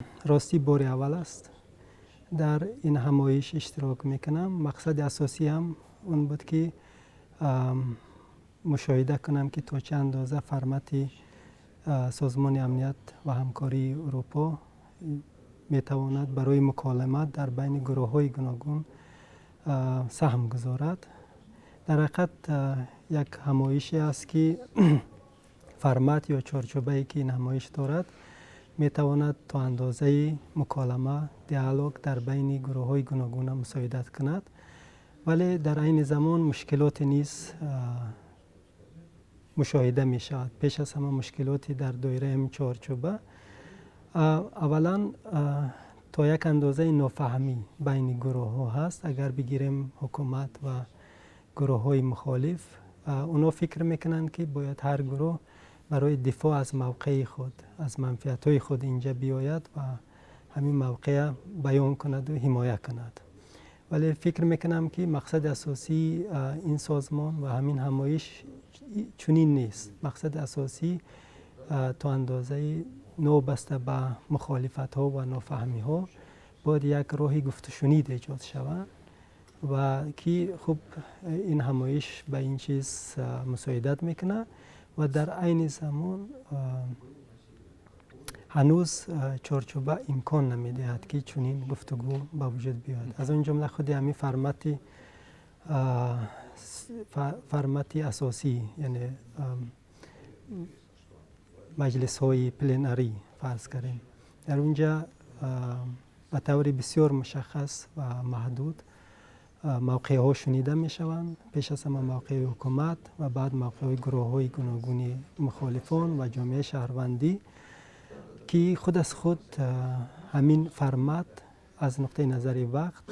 Ростӣ, бори аввал аст, дар ин ҳамоиш иштирок мекунам. Мақсади асосӣ ҳам он буд, ки мушоҳида кунам, ки то чӣ андоза формати Созмони Амният ва Ҳамкории Аврупо метавонад барои муколама дар байни гурӯҳҳои гуногун саҳм гузорад. Дар ҳақиқат, як ҳамоише аст, ки формат ё чорчӯбае, ки ин ҳамоиш дорад, метавонад то андозаи муколама, диалог дар байни гурӯҳҳои гуногун мусоидат кунад, вале дар айни замон мушкилоте низ мушоҳида мешавад. Пеш аз ҳама, мушкилоте дар доираи ҳамин чорчӯба, аввалан, то як андозаи нофаҳмӣ байни гурӯҳҳо ҳаст. Агар бигирем ҳукумат ва гурӯҳҳои мухолиф, онҳо фикр мекунанд, ки бояд ҳар гурӯҳ барои дифоъ аз мавқеи худ, аз манфиатҳои худ инҷа биёяд ва ҳамин мавқеа баён кунад ва ҳимоя кунад. Вале фикр мекунам, ки мақсади асосии ин созмон ва ҳамин ҳамоиш чунин нест. Мақсади асосӣ, то андозаи новобаста ба мухолифатҳо ва нофаҳмиҳо, бояд як роҳи гуфтушунид эҷод шавад ва ки хуб, ин ҳамоиш ба ин чиз мусоидат мекунад. Ва дар айни замон ҳанӯз чорчӯба имкон намедиҳад, ки чунин гуфтугӯ ба вуҷуд биёяд. Аз он ҷумла худи ҳамин формати асосӣ, яъне маҷлисҳои пленарӣ, фарз кардем, дар онҷа ба таври бисёр мушаххас ва маҳдуд мавқеъҳо шунида мешаванд, пеш аз ҳама мавқеи ҳукумат ва баъд мавқеъҳои гурӯҳҳои гуногуни мухолифон ва ҷомеаи шаҳрвандӣ, ки худ аз худ ҳамин формат аз нуқтаи назари вақт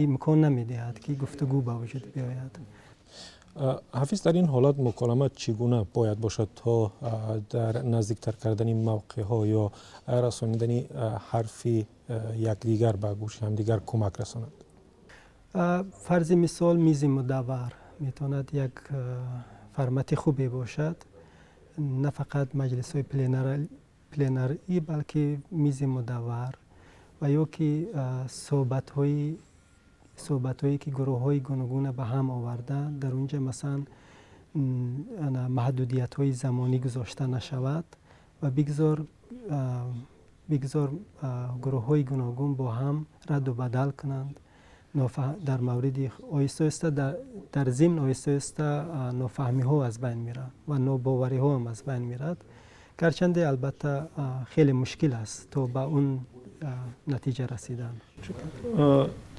имкон намедиҳад, ки гуфтугӯ ба вуҷуд биёяд. Ҳафиз, дар ин ҳолат муколама чӣ гуна бояд бошад, то дар наздиктар кардани мавқеъҳо ё расонидани ҳарфи якдигар ба гӯши ҳамдигар кӯмак расонад? Фарзи мисол, мизи мудаввар метавонад як формати хубе бошад. На фақат маҷлисҳои пленарӣ, балки мизи мудаввар ва ё ки суҳбатҳое, ки гурӯҳҳои гуногунро ба ҳам оварда, дар онҷа масалан маҳдудиятҳои замонӣ гузошта нашавад ва бигзор гурӯҳҳои гуногун бо ҳам радду бадал кунанд дар мавриди оҳиста оҳиста, дар зимн оҳиста оҳиста нофаҳмиҳо аз байн мераванд ва нобовариҳо ҳам аз байн меравад. Гарчанде, албатта, хеле мушкил аст то ба он натиҷа расидан.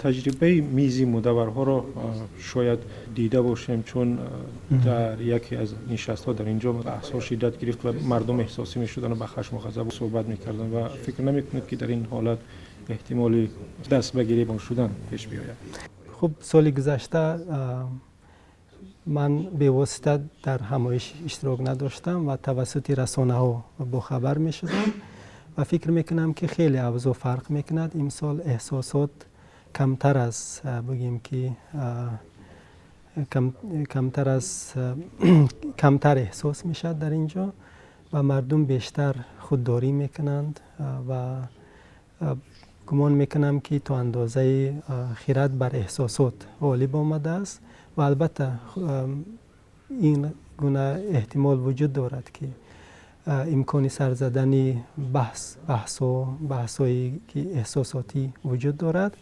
Таҷрибаи мизи мудавварҳоро шояд дида бошем, чун дар яке аз нишастҳо дар инҷо баҳсҳо шиддат гирифт ва мардум эҳсосӣ мешуданд ва ба хашму ғазаб суҳбат мекарданд. Ва фикр намекунед, ки дар ин ҳолат эҳтимоли даст ба гиребон шудан пеш биёяд? Хуб, соли гузашта ман бевосита дар ҳамоиш иштирок надоштам ва тавассути расонаҳо бохабар мешудам ва фикр мекунам, ки хеле авзоъ фарқ мекунад. Имсол эҳсосот камтар аз, бигӯем ки, камтар эҳсос мешавад дар ин ҷо ва мардум бештар худдорӣ мекунанд ва гумон мекунам, ки то андозаи хирад бар эҳсосот ғолиб омадааст. Ва албатта, ин гуна эҳтимол вуҷуд дорад, ки имкони сар задани баҳсҳое, ки эҳсосотӣ, вуҷуд дорад,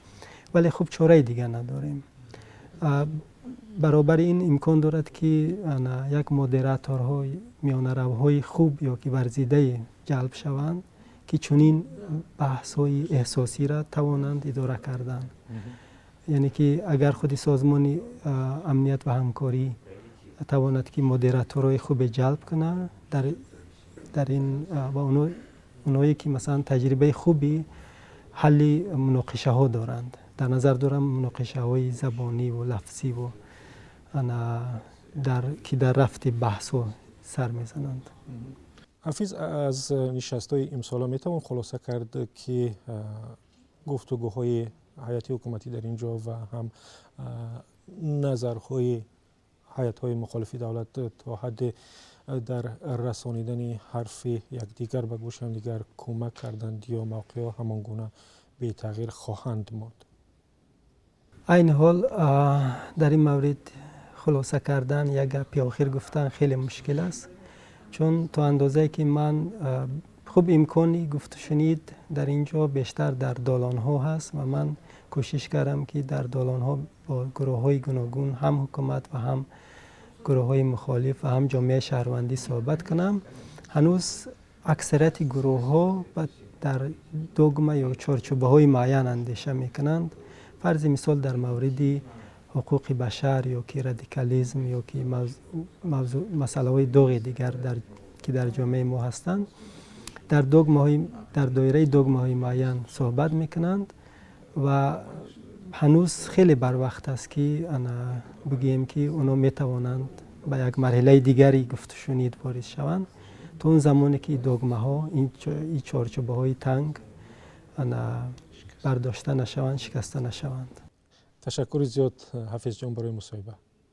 вале хуб, чораи дигар надорем. Баробари ин имкон дорад, ки як модераторҳои, миёнаравҳои хуб ё ки варзидае ҷалб шаванд, ки чунин баҳсҳои эҳсосиро тавонанд идора кардан. Яъне ки агар худи Созмони Амният ва Ҳамкорӣ тавонад, ки модераторҳои хубе ҷалб кунад дар ин ва оное, ки масалан таҷрибаи хуби ҳалли муноқишаҳо доранд, дар назар дорам муноқишаҳои забонӣ ва лафзӣ ва дар ки дар рафти баҳсҳо сар мезананд. Ҳафиз, аз нишастҳои имсола метавон хулоса кард, ки гуфтугӯҳои ҳайати ҳукуматӣ дар ин ҷо ва ҳам назарҳои ҳайатҳои мухолифи давлат то ҳадде Дар расонидани ҳарфи якдигар ба гӯши ҳамдигар кӯмак карданд ё мавқеъҳо ҳамон гуна бетағйир хоҳанд монд? Айни ҳол дар ин маврид хулоса кардан, як гапи охир гуфтан хеле мушкил аст, чун то андозае ки ман хуб имкони гуфтушунид дар ин ҷо бештар дар долонҳо ҳаст ва ман кӯшиш кардам, ки дар долонҳо бо гурӯҳҳои гуногун, ҳам ҳукумат ва ҳам гурӯҳҳои мухолиф ва ҳам ҷомеаи шаҳрвандӣ суҳбат кунам. Ҳанӯз аксарияти гурӯҳҳо дар догма ё чорчӯбаҳои муайян андеша мекунанд. Фарзи мисол, дар мавриди ҳуқуқи башар ё ки радикализм ё ки масъалаҳои доғи дигар, ки дар ҷомеаи мо ҳастанд, дар доираи догмаҳои муайян суҳбат мекунанд ва ҳанӯз хеле барвақт аст, ки бигӯем, ки онҳо метавонанд ба як марҳилаи дигари гуфтушунид ворид шаванд. То он замоне ки догмаҳо, ин чорчӯбаҳои танг бардошта нашаванд, шикаста нашаванд. Ташаккури зиёд, Ҳафизҷон, барои мусоҳиба.